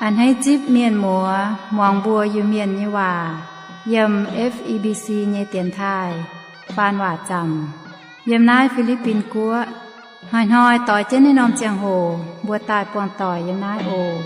A'hneiv zipv mienh muoz muangx mbuo Iu-Mienh nyei waac yiem F E B C nyei dienx taaih faan waac zaamc yiem naaiv Fi^li^bin Guoqv. Hnoi-hnoi doix jienv naaiv norm ziangh hoc mbuo daaih buangh doic yiem naaiv oc.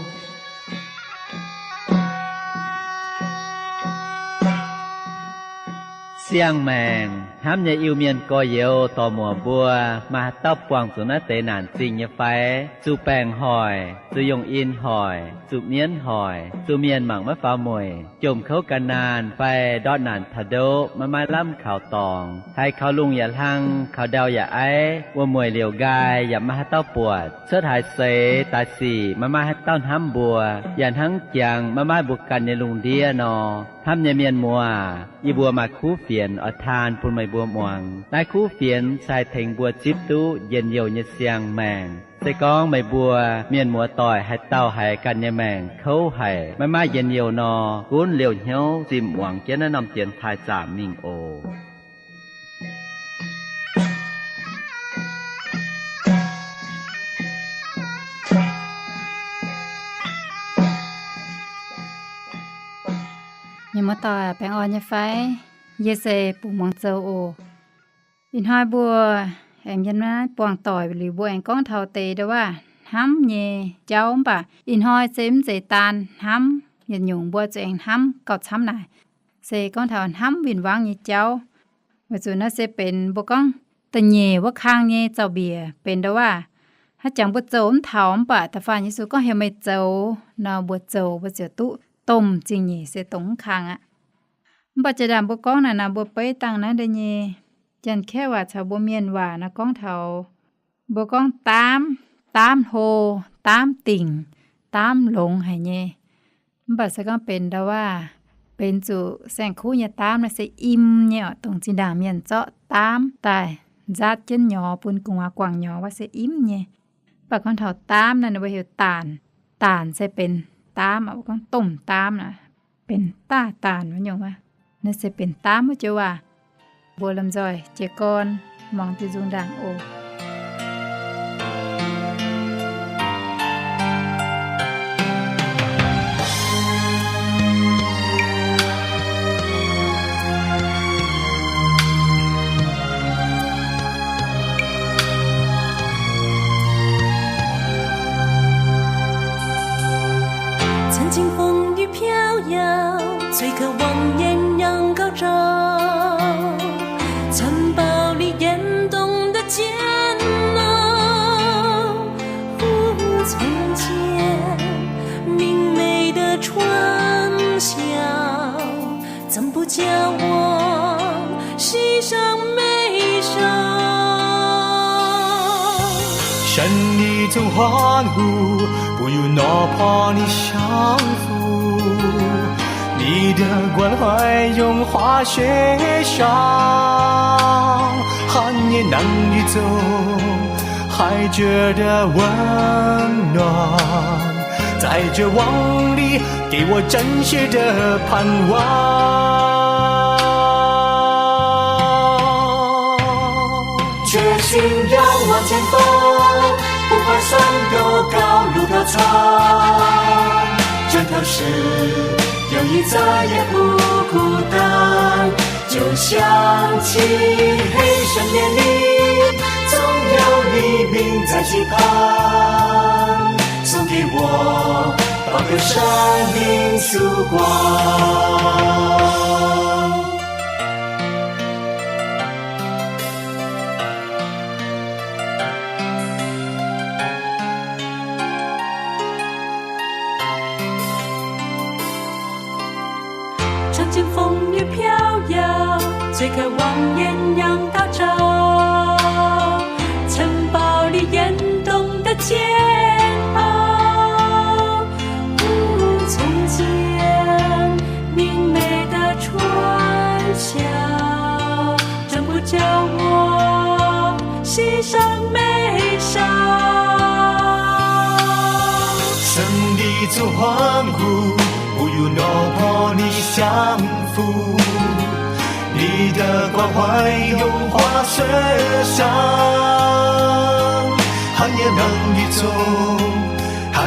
Siang-maengc hnamv nyei Iu-Mienh gorx-youz dorc-muoc mbuo, maaih haaix dauh buangh zuqc naaiv deix naanc zingh nyei fai? Zuqc baengc hoic, zuqc yongh in hoic, zuqc mienv hoic, zuqc mienh mangc maiv faaux mueic, jomc kouv gan naanh fai ndortv naanc taux ndoqv maiv maaih lamh kaux dorngx, haiz kaux lungh yaac hlang, kaux ndau yaac aiv, wuom-mueic liouc nqaai yaac maiv maaih haaix dauh buatc, cuotv haaix seix daaih sic maiv maaih haaix dauh hnamv mbuo, yaac hnangv jangx maiv maaih mbuo ganh nyei lungh ndiev nor. Hnamv nyei mienh muoz, yie mbuo maaih kuv fienx oix taan bun meih mbuo muangx. Naaiv kuv fienx se haih tengx mbuo zipv duqv njien-youh nyei siang-maengc. Se gorngv meih mbuo mienh muoz doic haaix dauh haiz ganh nyei maengc kouv haic, maiv maaih njien-youh nor, gunv liouh hnyouv zimh muangx jienv naaiv norm dienx taaih zaamc mingh oc. Mienh muoz doic, baengh orn nyei fai? Yie se Bungx Muangz Zoux oc. Ih hnoi mbuo aengx yiem naaiv buangh doic liuz, mbuo aengx gorngv taux deix ndau-waav hnamv nyei jauv. Mv baac ih hnoi se mv zeiz daan hnamv yietc nyungc, mbuo zuqc aengx hnamv gauh camv naaic, se gorngv taux hnamv win-wangv nyei jauv. Weic zuqc naaiv se benx mbuo gorngv da'nyeic wuov kang nyei zaux-mbiec benx ndau-waav. Haaix jangx mbuo zoux mv taux, mv baac da'faanh Yesu gorngv heuc meih zoux nor, mbuo zoux mbuo ziouc duqv domh zingh nyeic se dongh wuov kang aqv. Mv baac jiex ndaangc mbuo gorngv naaic nor, mbuo beiv dangh naaiv deix nyei Janx-Kaeqv waac caux mbuo Mienh waac nor gorngv taux, mbuo gorngv daamv, daamv hlo, daamv dingc, daamv longx haic nyei. Mv baac se gorngv benx ndau-waav, benx zuqc saeng-kuv nyei daamv naaiv se im nyei oc, dongh zinh ndaangc mienh zorqv daamv daaih nzaatv jienv nyorx bun gu'nguaaz guangc nyorx wuov se im nyei. Mv baac gorngv taux daamv naaiv, ninh mbuo heuc daanc. Daanc se benx daamv oc, gorngv domh daamv naaic, benx daaih daanc wuov nyungc wuov. Naaiv se benx daamv wuov joux waac. Mbuo lomh nzoih jiez gorn muangx diuh nzung ndaangc oc. 曾经风雨飘摇，最渴望艳阳高照，城堡里严冬的煎熬。忽从前，明媚的春晓， 怎不叫我喜上眉梢？山里总欢呼，不用哪怕你降服，你的关怀融化雪上，寒夜能雨中， 还觉得温暖，在绝望里给我真实的盼望。决心要往前方，不怕山多高路多长，征途时，友谊再也不孤单。 就像漆黑深夜里，总有黎明在期盼，送给我宝贵生命曙光。 穿进风雨飘摇，最渴望艳阳高照，城堡里严冬的煎熬。不从前明媚的春晓， 怎不叫我喜上眉梢？胜利总欢呼，不用哪怕你降服，你的关怀融化雪上，寒夜能雨中，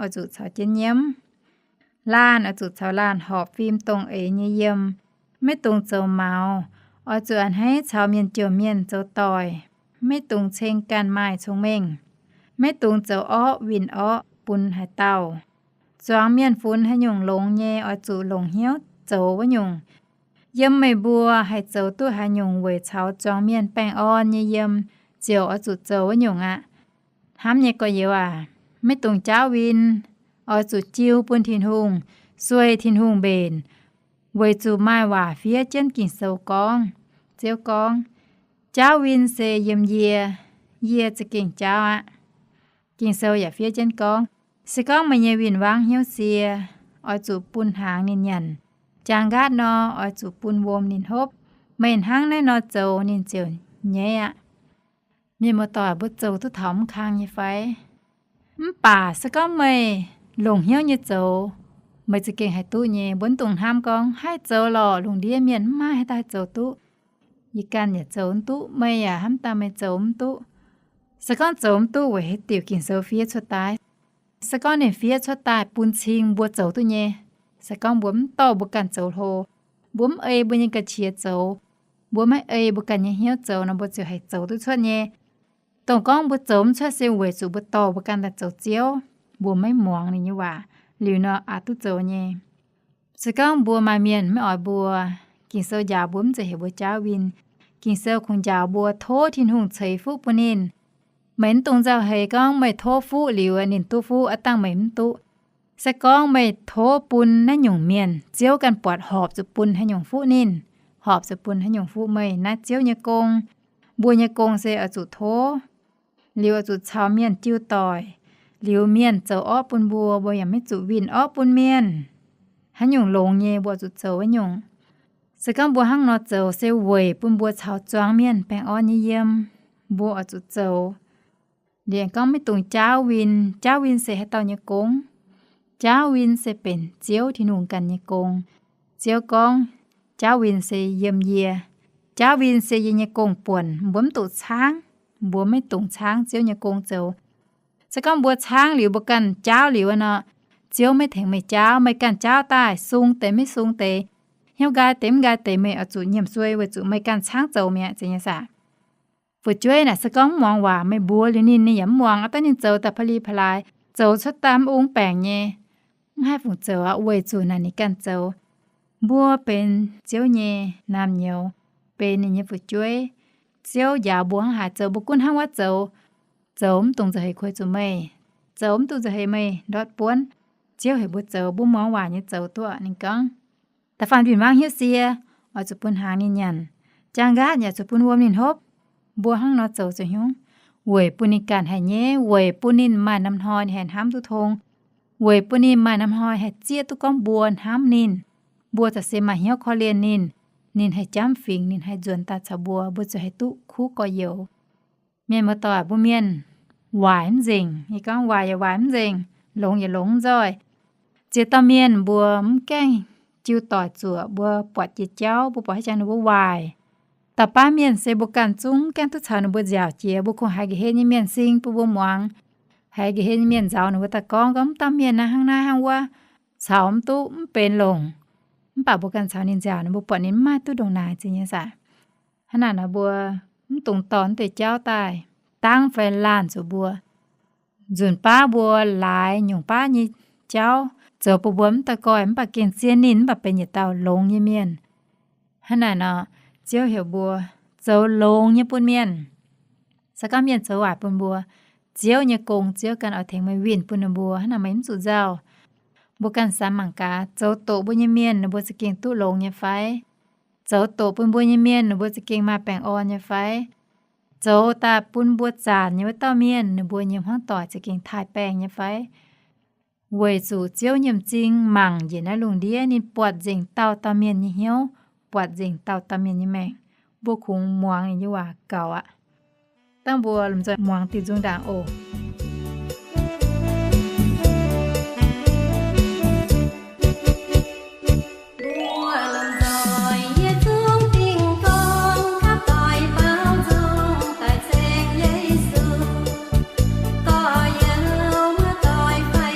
oix zuqc caux jienv nyiemv. Laanh oix zuqc caux laanh horpc fim dongh eix nyei yiem. Maiv dungx zoux maux. Oix zuqc a'hneiv caux mienh jomc mienh zoux doic. Maiv dungx ceng ganh maaih cong-mengh. Maiv dungx zoux orqv winh orqv bun haaix dauh. Zuangx mienh funx haaix nyungc longx nyei, oix zuqc longc hnyouv zoux wuov nyungc. Yiem meih mbuo haih zoux duqv haaix nyungc weic caux zuangx mienh baengh orn nyei yiem, ziouc oix zuqc zoux wuov nyungc aqv. Hnamv nyei gorx-youz aac, maiv dungx jaauv win. Oix zuqc jiu bun Tin-Hungh, sueih Tin-Hungh mbenc, weic zuqc maaih waac fiev jienv Ging-Sou gorngv. Ziouv gorngv, jaauv win se yiem yie, yie za'gengh jaauv aqv. Ging-Sou yaac fiev jienv gorngv, se gorngv meih nyei win-wangv hnyouv sie, oix zuqc bun hnaangx ninh nyanc. Jangx nqaatv nor, oix zuqc bun wuom ninh hopv. Meih hnangv naaiv nor zoux, ninh ziouc nyaiv aqv. Mienh muoz-doic, mbuo zoux duqv taux mv kang nyei fai? Mv baac se gorngv meih longc hnyouv nyei zoux, meih za'gengh haih duqv nyei. Mbuo mv dungx hnamv gorngv, haih zoux lorqc, lungh ndiev mienh mv maaih haaix dauh haih zoux duqv. Yie ganh yaac zoux mv duqv, meih yaac hnamv daaih meih zoux mv duqv. Se gorngv zoux mv duqv weic haaix diuc, Ging-Sou fiev cuotv daaih. Se gorngv ninh fiev cuotv daaih bun cing mbuo zoux duqv nyei, se gorngv mbuo mv dorh mbuo ganh zoux hlo, mbuo mv ei mbuo nyei ga'qiex zoux, mbuo maiv ei mbuo ganh nyei hnyouv zoux nor, mbuo ziouc haih zoux duqv cuotv nyei. Dongh gorngv mbuo zoux mv cuotv se weic zuqc mbuo dorh mbuo ganh daaih zoux Ziouv, mbuo maiv muangx ninh nyei waac, liuz nor aqc duqv zoux nyei. Se gorngv mbuo maaih mienh maiv oix mbuo, Ging-Sou njaaux mbuo mv zeiz heuc mbuo jaauv win. Ging-Sou kungx njaaux mbuo tov Tin-Hungh ceix fuqv bun ninh. Meih mv dungx nzauh heix gorngv meih tov fuqv liuz ninh duqv fuqv, aav dangh meih mv duqv. Se gorngv meih tov bun naaiv nyungc mienh, Ziouv ganh buatc horpc zuqc bun haaix nyungc fuqv ninh, horpc zuqc bun haaix nyungc fuqv meih, naaiv Ziouv nyei gong. Mbuo nyei gong se oix zuqc tov, liuz oix zuqc caux mienh jiu doic, liuz mienh zoux orqv bun mbuo, mbuo yaac maiv zuqc winh orqv bun mienh. Haaix nyungc longx nyei mbuo zuqc zoux wuov nyungc. Se gorngv mbuo hnangv nor zoux se weic bun mbuo caux zuangx mienh baengh orn nyei yiem, mbuo oix zuqc zoux. Liemh gorngv maiv dungx jaauv win. Jaauv win se haaix dauh nyei gong? Jaauv win se benx Ziouv Tin-Hungh ganh nyei gong. Ziouv gorngv, jaauv win se yiem yie. Jaauv win se yie nyei gong-buonc, mbuo mv duqv caangv. Mbuo maiv dungx caangv Ziouv nyei gong zoux. Se gorngv mbuo caangv liuz, mbuo ganh jaauv liuz nor, Ziouv maiv tengx meih jaauv. Meih ganh jaauv daaih, sung deix maiv sung deix, hnyouv nqaai deix mv nqaai deix, meih oix zuqc nyiemc suei weic zuqc meih ganh caangv zoux mi'aqv, zeiz nyei saah? Fu'jueiv naaic se gorngv mv muangx waac, meih mbuox liuz ninh, ninh yaac mv muangx, aav dangh ninh zoux daaih pa'li pa'laaix, zoux cuotv daaih mv ong baengc nyei, mv haih fungc zoux aqv, weic zuqc naaic ninh ganh zoux. Mbuo benx Ziouv nyei naamh nyouz, benx ninh nyei fu'jueiv. Ziouv njaaux mbuo hnangv haaix zoux, mbuo gunv hnangv wuov zoux. Zoux mv dungx nzauh heix kuei zuqc meih. Zoux mv dungx nzauh heix meih ndortv buonv. Ziouv heuc mbuo zoux, mbuo muangx waac nyei zoux duqv. Ninh gorngv, da'faanh win-wangv hnyouv sie, oix zuqc bun hnaangx ninh nyanc. Jaang nqaatv yaac zuqc bun wuom ninh hopv. Mbuo hnangv nor zoux zoux hnyouv, weic bun ninh ganh haih nyaiv, weic bun ninh maaih norm hnoi ninh haih hnamv duqv tong, weic bun ninh maaih norm hnoi haih zieqv duqv gorngv mbuo hnamv ninh. Mbuo za'gengh maaih hnyouv korv-lienh ninh, ninh haih jamv fingx, ninh haih nzuonx daaih caux mbuo, mbuo ziouc haih duqv kuv gorx-youz. Mienh muoz-doic, mbuo mienh waaic mv nzengc. Yie gorngv waaic yaac waaic mv nzengc, longx yaac longx mv nzoih. Ziex dauh mienh mbuo mv gaengh jiu doic zuoqc, mbuo buatc jiex jauv, mbuo buatc haaix jangx ninh mbuo waaic. Dauh baav mienh se mbuo ganh zungv gaengh duqv caux ninh mbuo nziaauc jiex, mbuo kungx haiz nqa'haav nyei mienh sing bun mbuo muangx, haiz nqa'haav nyei mienh nzaaux ninh mbuo daaih gorngv, gorngv mv dauh mienh naaiv hnangv naaiv hnangv wuov, caux mv duqv, mv benx longc. Mv baac mbuo ganh caux ninh nziaauc, ninh mbuo buatc ninh mv maaih duqv ndongc naaic, zeiz nyei saah? Hnangv naaic nor mbuo mv dungx dorh naaiv deix jauv daaih dangv fai laanh zuqc mbuo. Nzunc baav mbuo laaix nyungc baav nyei jauv zoux bun mbuo mv da'goih, mv baac gengh zien ninh, mv baac benx yietc dauh longx nyei mienh. Hnangv naaic nor, Ziouv heuc mbuo zoux longx nyei bun mienh. Se gorngv mienh zoux waaic bun mbuo, Ziouv nyei gong, Ziouv ganh oix tengx meih winh bun ninh mbuo. Hnangv naaic meih mv zuqc nzauh. Mbuo ganh samx mangc gaax, zoux doqc mbuo nyei mienh ninh mbuo za'gengh duqv longx nyei fai? Zoux doqc bun mbuo nyei mienh ninh mbuo za'gengh maaih baengh orn nyei fai? Zoux daaih bun mbuo zanc nyei wuov dauh mienh ninh mbuo nyei hmuangv doic za'gengh taaih baengh nyei fai? Weic zuqc Ziouv nyei m'zing mangc njiec naaiv lungh ndiev, ninh buatc nzengc dauh dauh mienh nyei hnyouv, buatc nzengc dauh dauh mienh nyei maengc. Mbuo kungx muangx ninh nyei waac gaux aqv. Dangh mbuo lomh nzoih muangx diuh nzung ndaangc oc. Mbuo lomh nzoih yie zungv dingh dongh gapv doic baaux nzung daaih ceng Yesu. Gorx-youz muoz-doic fai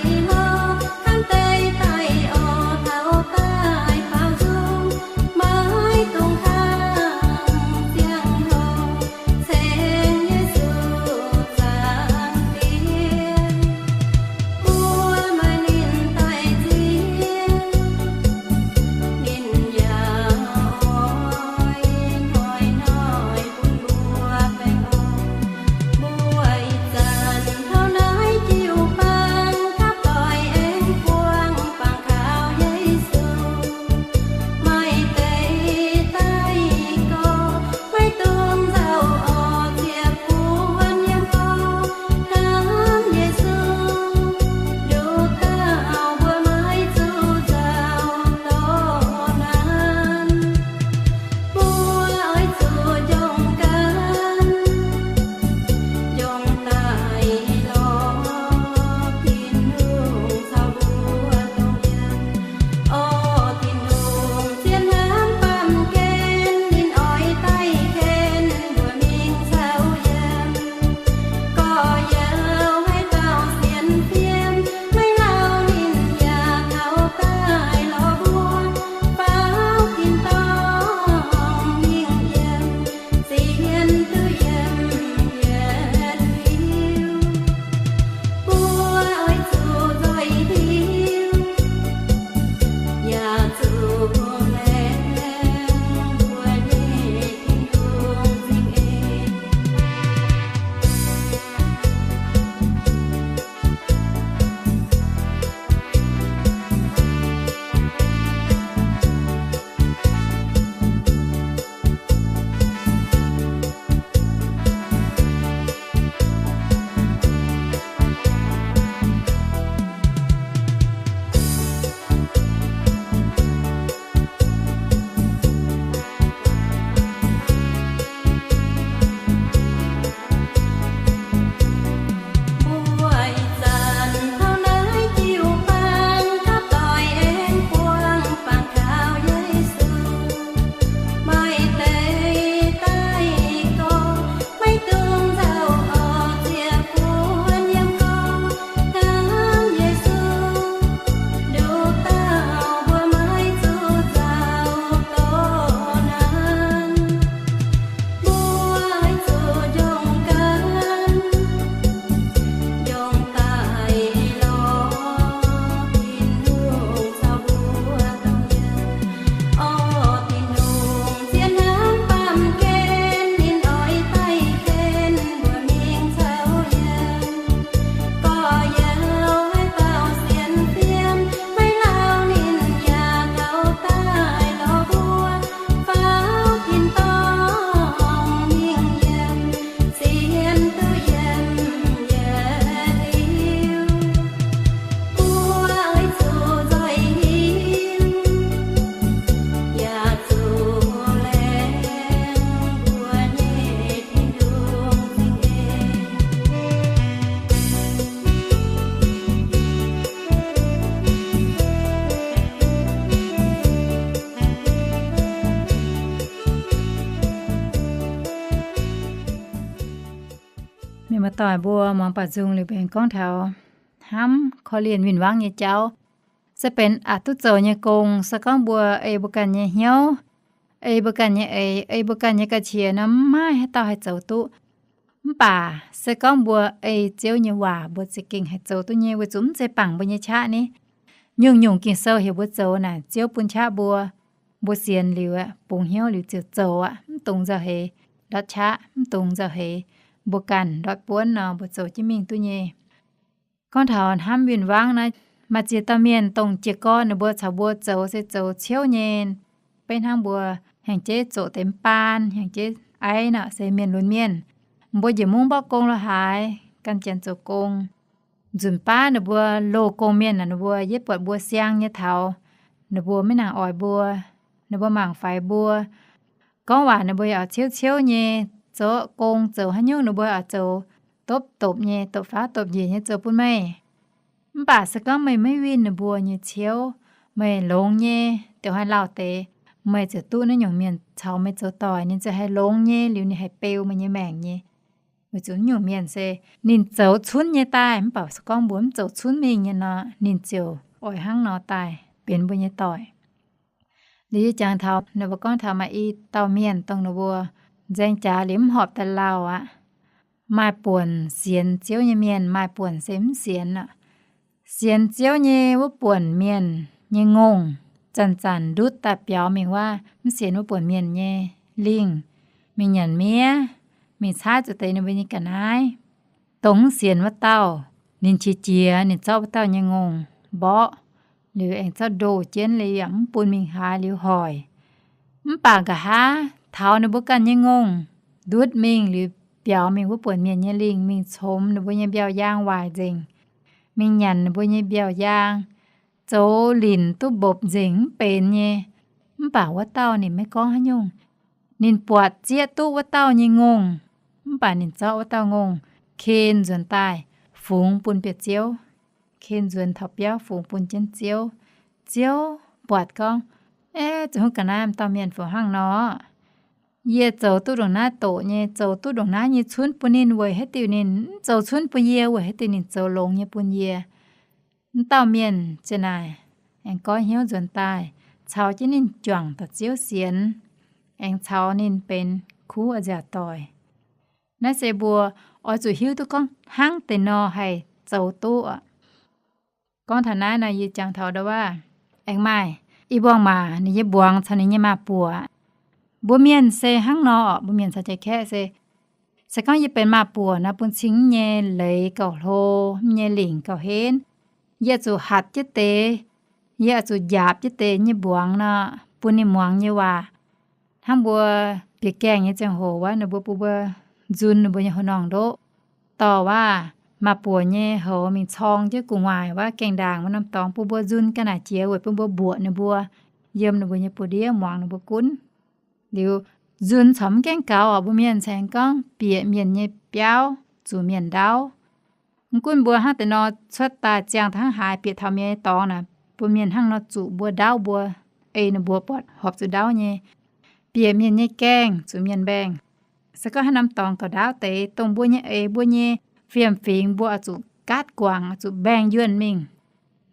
Doic mbuo muangx baaux nzung liuz benx gorngv taux hnamv korv-lienh win-wangv nyei jauv. Se benx aqc duqv zoux nyei gong, se gorngv mbuo ei mbuo ganh nyei hnyouv, ei mbuo ganh nyei eix, ei mbuo ganh nyei ga'qiex nor, mv maaih haaix dauh haih zoux duqv. Mv baac se gorngv mbuo ei Ziouv nyei waac, mbuo za'gengh haih zoux duqv nyei, weic zuqc mv zeiz bangc mbuo nyei qaqv ni. Nyungc-nyungc Ging-Sou heuc mbuo zoux naaic, Ziouv bun qaqv mbuo. Mbuo sienx liuz aqv, bungx hnyouv liuz ziouc zoux aqv. Mv dungx nzauh heix ndortv qaqv, mv dungx nzauh heix mbuo ganh ndortv buonv nor, mbuo zoux jienv mingh duqv nyei. Gorngv taux hnamv win-wangv naaiv, maaih ziex dauh mienh dongh jiez gorn ninh mbuo caux mbuo zoux se zoux ciouv nyei. Beiv hnangv mbuo hnyangx-jeiv zoqc deix mv baan, hnyangx-jeiv aiv nor, se mienh lunx mienh. Mbuo njiec mungv mborqv gong lo haaix, gan janx zoux gong. Nzunc baav ninh mbuo loz-gong mienh naaic, ninh mbuo yietv buatc mbuo siang nyei taux, ninh mbuo maiv nangc oix mbuo, ninh mbuo mangc faix mbuo. Gorngv waac ninh mbuo yaac ciouv ciouv nyei, zoux gong zoux haaix nyungc ninh mbuo oix zoux dopv dopc nyei, dopv faaux dopv njiec nyei zoux bun meih. Mv baac se gorngv meih maiv winh ninh mbuo nyei ciouv, meih longx nyei, diuh hnoi lauh deix, meih ziouc duqv naaiv nyungc mienh caux meih zoux doic, ninh ziouc haih longx nyei, liuz ninh haih beu meih nyei maengc nyei. Weic zuqc naaiv nyungc mienh se ninh zoux cunv nyei daaih, mv baac se gorngv mbuo mv zoux cunv mingh nyei nor, ninh ziouc oix hnangv nor daaih benx mbuo nyei doic. Liuz yie jangx taux ninh mbuo gorngv taux maaih i dauh mienh dongh ninh mbuo nzaeng jaax liuz mv horpc daaih lauh aqv. Maaih buonc sienx Ziouv nyei mienh, maaih buonc se mv sienx aqv. Sienx Ziouv nyei wuov buonc mienh nyei ngongh zanc-zanc ndutv daaih biaux mingh wuov mv sienx wuov buonc mienh nyei lingh, mingh nyanc miev, mingh caaiv zuqc deix ninh mbuo nyei ga'naaiv. Dongh mv sienx wuov dauh, ninh qiex jiez, ninh zorqv wuov dauh nyei ngongh mborqv, liuz aengx zorqv ndoh jienv liuz yaac mv bun mingh haaix liuz hoic. Mv baac nqa'haav taux ninh mbuo ganh nyei ngongh ndutv mingh liuz biaux mingh wuov buonc mienh nyei lingh, mingh comx ninh mbuo nyei mbiauh yaang waaic nzengc, mingh nyanc ninh mbuo nyei mbiauh yaang, zoux linc duqv mbopv nzengc mv benx nyei. Mv baac wuov dauh ninh maiv gorngv haaix nyungc. Ninh buatc zieqv duqv wuov dauh nyei ngongh, mv baac ninh zorqv wuov dauh ngongh ken nzuonx daaih fungx bun bieqc Ziouv, ken nzuonx taux biauv fungx bun jienv Ziouv. Ziouv buatc gorngv, Aeqv, zoux haaix ga'naaiv m'dauh mienh fungx hnangv nor? Yie zoux duqv ndongc naaiv doqc nyei, zoux duqv ndongc naaiv nyei cunv bun ninh, weic haaix diuc ninh mv zoux cunv bun yie? Weic haaix diuc ninh zoux longx nyei bun yie? M'dauh mienh ziouc naaic, aengx goiv hnyouv nzuonx daaih, caux jienv ninh juangc daaih Ziouv sienx, aengx caux ninh benx kuv a'nziaauc doic. Naaiv se mbuo oix zuqc hiuv duqv gorngv hnangv deix nor haih zoux duqv. Gorngv taux naaiv nor, yie jangx taux ndau wuov, aengx maaih i mbuangz maac, ninh nyei mbuangz caux ninh nyei maa-buoc. Mbuo mienh se hnangv nor, mbuo mienh caux jai-kaeqv se, se gorngv yie benx maa-buoc nor, bun cing nyei leiz gauh hlo, nyei lingc gauh henv. Yie zuqc hatc jienv deix, yie zuqc njaapc jienv deix nyei mbuangz nor, bun ninh muangx nyei waac. Hnangv mbuo bieqc gaengh nyei ziangh hoc wuov, ninh mbuo bun mbuo nzun ninh mbuo nyei haaix norm ndoqv. Dorh wuov maa-buoc nyei houx mingh corng jienv gu'nguaaic wuov gaengh ndaangc wuov norm dorngx, bun mbuo nzun ga'naaiv jiex weic bun mbuo mbuoqc ninh mbuo, yiem ninh mbuo nyei buoz-ndiev muangx ninh mbuo gunv. Liuz nzun corc mv gaengh gaux oc, mbuo mienh cingx gorngv bieqc mienh nyei biauv zuqc mienh ndaauv. Mv gunv mbuo hnangv deix nor cuotv daaih ziangh taux hnangv haaix, bieqc taux mienh nyei dorngx naaic, bun mienh hnangv nor zuqc mbuo ndaauv mbuo, ei ninh mbuo buatc horpc zuqc ndaauv nyei. Bieqc mienh nyei gaengh zuqc mienh mbaengh. Se gorngv haaix norm dorngx gauh ndaauv deix, dongh mbuo nyei eix, mbuo nyei fiem-fingx, mbuo oix zuqc gaatv guangc, oix zuqc mbaengh yuonh mingh.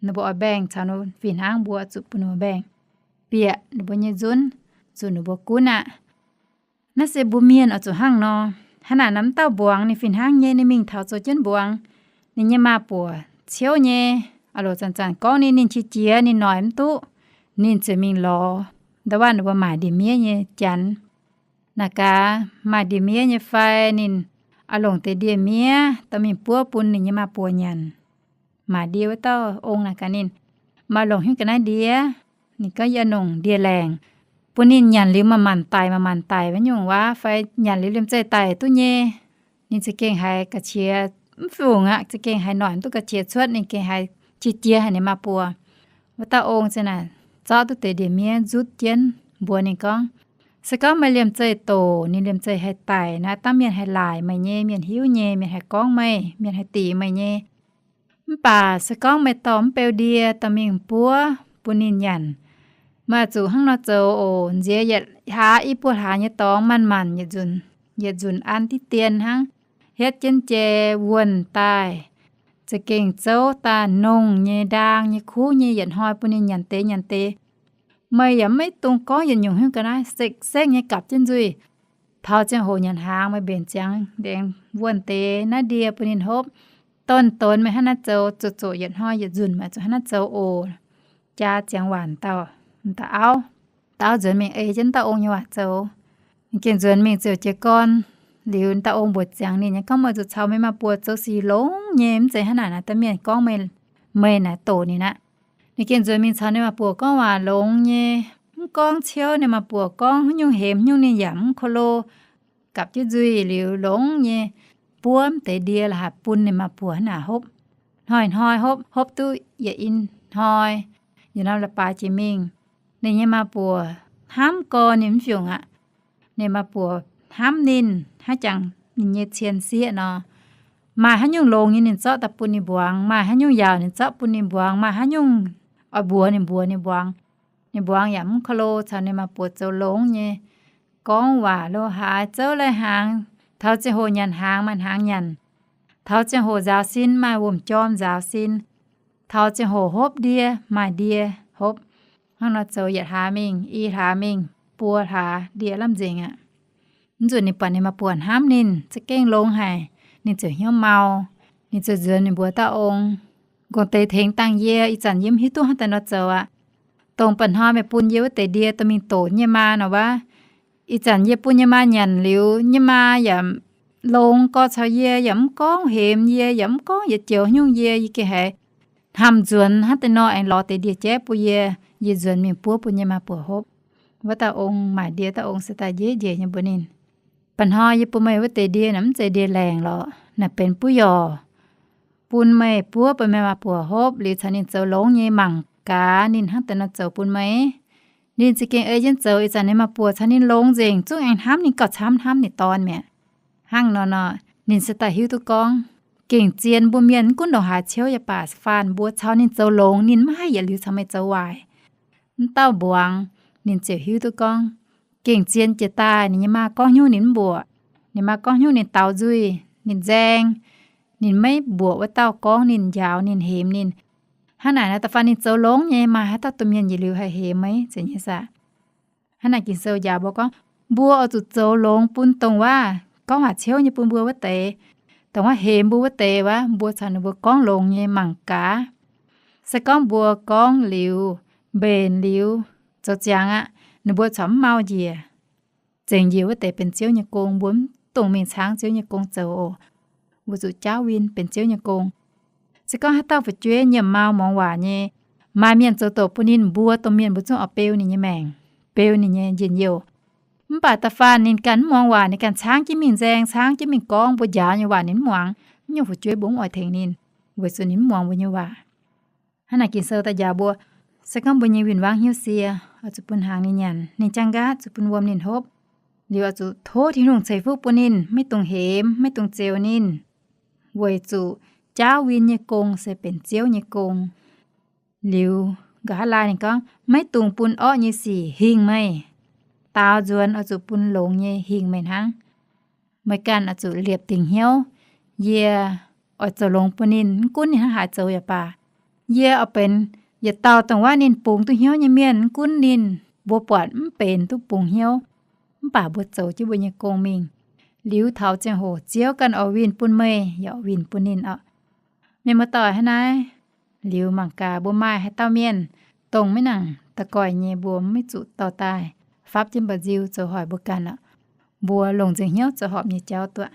Ninh mbuo oix mbaengh caux ninh fih hnangv, mbuo oix zuqc bun ninh mbuo mbaengh. Bieqc ninh mbuo nyei nzunv zuqc ninh mbuo gunv aqv. Naaiv se mbuo mienh oix zuqc hnangv nor. Hnangv naaic, naaiv m'dauh mbuangz ninh fih hnangv nyei, ninh mingh taux zoux jienv mbuangz. Ninh nyei maa-buoc ciouv nyei, aa loc zanc-zanc gorngv ninh, ninh qiex jiez, ninh noic mv duqv, ninh ziouc mingh lorz ndau wuov ninh mbuo maaic ndie-miev nyei janx. Naaic gaax, maaih ndie-miev nyei fai, ninh oix longc deix ndie-miev dorh mingh buov bun ninh nyei maa-buoc nyanc. Maaic ndie wuov dauh ong naaic gaax ninh, Meih longc haaix ga'naaiv ndie? Ninh gorngv, Yie longc ndie-laengc. Bun ninh nyanc liuz manc-manc daic, manc-manc daic wuov nyungc waac fai nyanc liuz liemh zeih daic duqv nyei. Ninh za'gengh haiz ga'qiex mv fungc aqv, za'gengh haiz noic mv duqv ga'qiex cuotv, ninh gengh haiz qiex jiez haic ninh maa-buoc. Wuov dauh ong ziouc naaic zorqv duqv deix ndie-miev nzutv jienv mbuox ninh gorngv, Se gorngv meih liemh zeih doqc, ninh liemh zeih haih daic naaic, dangh mienh haih laaic meih nyei, mienh hiuv nyei, mienh haih gorngv meih, mienh haih dic meih nyei. Mv baac se gorngv meih dorh mv beu ndie dorh mingh buov bun ninh nyanc, meih zuqc hnangv nor zoux oc. Nziex yietc hlaax i buo hlaax nyei dorngx manc-manc yietc nzunc, yietc nzunc an diqv dien hnangv. hietv jienv jai wuonh daaih, za'gengh zouv daaih nongh nyei, ndaang nyei, kuv nyei, yietc hnoi bun ninh nyanc deix nyanc deix. Meih yaac maiv dungx gorngv yietc nyungc hiuv ga'naaiv, sekv-sekv nyei gapv jienv nzuih. Taux ziangh hoc nyanc hnaangx meih mbenc ziangx ndengx wuonh deix naaiv ndie bun ninh hopv. Donx-donx meih hnangv naaiv zoux, zoqc-zoqc yietc hnoi yietc nzunc meih zuqc hnangv naaiv zoux oc. Jaa ziangx waanc dauh, dauh auv, dauh auv nzuonx mingh ei jienv dauh ong nyei waac zoux. Ninh gengh nzuonx mingh ziouc jiez gorn. Liuz dauh ong mbuox ziangx ninh nyei gorngv, meih zuqc caux meih maa-buoc zoux sic longx nyei, mv zeiz hnangv naaic naaiv deix mienh gorngv meih, meih naaic doqc ninh aqv. Ninh gengh nzuonx mingh caux ninh maa-buoc gorngv waac longx nyei, mv gorngv ciouv. Ninh maa-buoc gorngv haaix nyungc hemx haaix nyungc ninh yaac mv ko lo. Gapv jienv nzuih liuz longx nyei, buov mv deix ndie la'haaix bun ninh maa-buoc hnangv naaic hopv. Hnoi-hnoi hopv, hopv duqv yietc i hnoi, yietc norm leiz-baaix jiex mingh. Ninh nyei maa-buoc hnamv gorn ninh mv fiungc aqv. Ninh maa-buoc hnamv ninh hnangv jangx ninh nyei cien sieqv nor. Maaih haaix nyungc longx nyei ninh zorqv daaih bun ninh mbuangz, maaih haaix nyungc yaauc ninh zorqv bun ninh mbuangz, maaih haaix nyungc oix mbuox ninh mbuox ninh mbuangz. Ninh mbuangz yaac mv ko lo caux ninh maa-buoc zoux longx nyei, gorngv waac lo haaix, zouv lai-hnaangx, taux ziangh hoc nyanc hnaangx maaih hnaangx nyanc, taux ziangh hoc nzaaux sin maaih wuom-jorm nzaaux sin, taux ziangh hoc hopv ndie maaih ndie hopv. Hnangv nor zoux yietc hlaax mingh, i hlaax mingh, buo hlaax ndie lamh nzengc aqv. Mv nzunc ninh buatc ninh maa-buoc hnamv ninh za'gengh longx haic, ninh ziouc hnyouv mau. Ninh ziouc nzuonx mingh mbuox dauh ong, Gong-deix tengx dangh yie, ih zanc yie mv hiuv duqv hnangv daaih nor zoux aqv. Dongh mba'hnoi meih bun yie wuov deix ndie dorh mingh doqc nyei maa nor wuov, ih zanc yie bun nyei maa nyanc liuz, nyei maa yaac longx gorx caux yie, yaac mv gorngv hemx yie, yaac mv gorngv yietc joux nyungc yie, yie gengh haiz hnamv nzuonx hnangv deix nor aengx lorz deix ndie-jaiv bun yie, yie nzuonx mingh buov bun nyei maa-buoc hopv. Wuov dauh ong maaic ndie, dauh ong se daaih njiec njiec nyei mbuox ninh, Mba'hnoi yie bun meih wuov deix ndie naaic mv zeiz ndie-laengc lorqc, naaic benx buov yorc. Bun meih buov bun meih maa-buoc hopv liuz caux ninh zoux longx nyei, mangc gaax ninh hnangv deix nor zoux bun meih. Ninh za'gengh ei jienv zoux, ih zanc ninh maa-buoc caux ninh longx nzengc, zungv aengx hnamv ninh gauh camv hnamv ninh dorn mi'aqv. Hnangv nor nor, ninh se daaih hiuv duqv gorngv, gengh zien mbuo mienh mv gunv ndongc haaix ciouv yaac baac, faanh mbuo caux ninh zoux longx, ninh mv haih yietc liuz caux meih zoux waaic. Mv dauh mbuangz, ninh ziouc hiuv duqv gorngv, gengh zien jiex daaih ninh nyei maa gorngv hnyouv ninh mv mbuoqc. Ninh maa gorngv hnyouv ninh daux nzuih, ninh nzaeng, ninh maiv mbuoqc wuov dauh gorngv ninh, njaaux ninh, hemx ninh. Hnangv naaic nor, da'faanh ninh zoux longx nyei, maaih haaix dauh domh mienh yietc liuz haih hemx meih, zeiz nyei saah? Hnangv naaic Ging-Sou njaaux mbuo gorngv, mbuo oix zuqc zoux longx bun dongh wuov gorngv waac ciouv nyei bun mbuo wuov deix, dongh wuov hemx mbuo wuov deix wuov, mbuo caux ninh mbuo gorngv longx nyei mangc gaax. Se gorngv mbuo gorngv liuz, mbenc liuz, zoux ziangx aqv, ninh mbuo corc mv mau njiec. Zengc njiec wuov deix benx Ziouv nyei gong, mbuo mv dungx mingh caangv Ziouv nyei gong zoux oc. Mbuo zuqc jaauv win benx Ziouv nyei gong. Se gorngv haaix dauh fu'jueiv nyiemc mau muangx waac nyei, maaih mienh zoux doqc bun ninh, mbuo domh mienh mbuo zungv oix beu ninh nyei maengc, beu ninh nyei njien-youh. Mv baac da'faanh ninh ganh mv muangx waac, ninh ganh caangv jienv mingh nzaeng, caangv jienv mingh gorngv, mbuo njaaux nyei waac ninh mv muangx, mv nyungc fu'jueiv mbuo mv oix tengx ninh, weic zuqc ninh mv muangx mbuo nyei waac. Hnangv naaic Ging-Sou daaih njaaux mbuo, se gorngv mbuo nyei win-wangv hnyouv sie, oix zuqc bun hnaangx ninh nyanc, ninh jaang nqaatv zuqc bun wuom ninh hopv. Liuz oix zuqc tov Tin-Hungh ceix fuqv bun ninh, maiv dungx hemx, maiv dungx zeux ninh, weic zuqc jaauv win nyei gong se benx Ziouv nyei gong. Liuz nqa'haav laai ninh gorngv, maiv dungx bun orqv nyei sic hingh meih. Daaux nzuonx oix zuqc bun longx nyei hingh meih hnangv. Meih ganh oix zuqc liepc dingc hnyouv. Yie oix zoux longx bun ninh, mv gunv ninh hnangv haaix zoux yaac baac. Yie oix benx yietc dauh dongh wuov ninh bungx duqv hnyouv nyei mienh, mv gunv ninh mbuo buatc mv benx duqv bungx hnyouv. Mv baac mbuo zoux jienv mbuo nyei gong mingh. Liuz taux ziangh hoc Ziouv ganh oix winh bun meih yaac oix winh bun ninh oc. Mienh muoz-doic, hnangv naaiv liuz mangc gaax mbuo maaih haaix dauh mienh, dongh maiv nangc da'goih nyei, mbuo maiv zuqc dorh daaih fapv jienv mba'nziu zoux hoic mbuo ganh oc. Mbuo longc nzengc hnyouv zoux horpc nyei jauv duqv.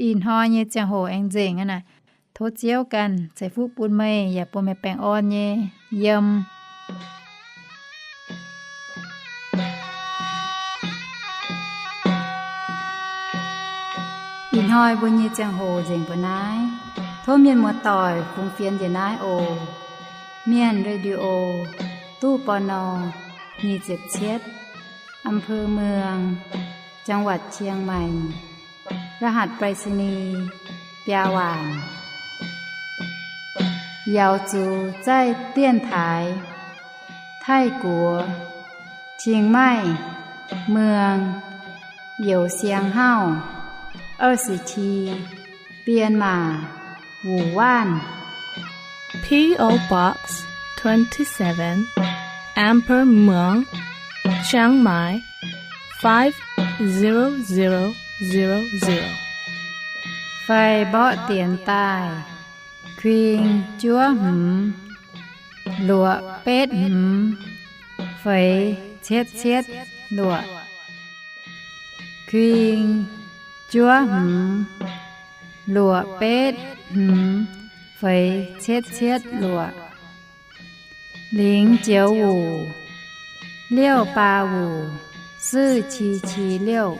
Ih hnoi nyei ziangh hoc aengx nzengc aqv naaic. Tov Ziouv ganh ceix fuqv bun meih yaac bun meih baengh orn nyei yiem. Ih hnoi mbuo nyei ziangh hoc nzengc mbuo naaiv. Tov mienh muoz-doic fungx fienx njiec naaiv oc. Mienh Radio, ตู้ ปณ. nyic ziepc cietv, อำเภอเมือง จังหวัดเชียงใหม่ รหัสไปรษณีย์ biaa waanc. 瑶族在电台 Taiv-Guoqv, Chiang Mai, Muang, Youh Siang Hauv. 二十七, 编码, 五万. P O Box twenty-seven, Amber Muang, Chiang Mai, five zero zero zero zero. Fai mborqv dienx daaih: kuing juov hmz, luoqc betv hmz, feix cietv cietv luoqc. Kuing juov hmz, luoqc betv hmz, feix cietv cietv luoqc. 零九五, 六八五, 四七七六.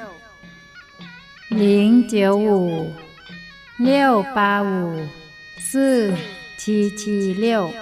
零九五, 六八五, 四七七六.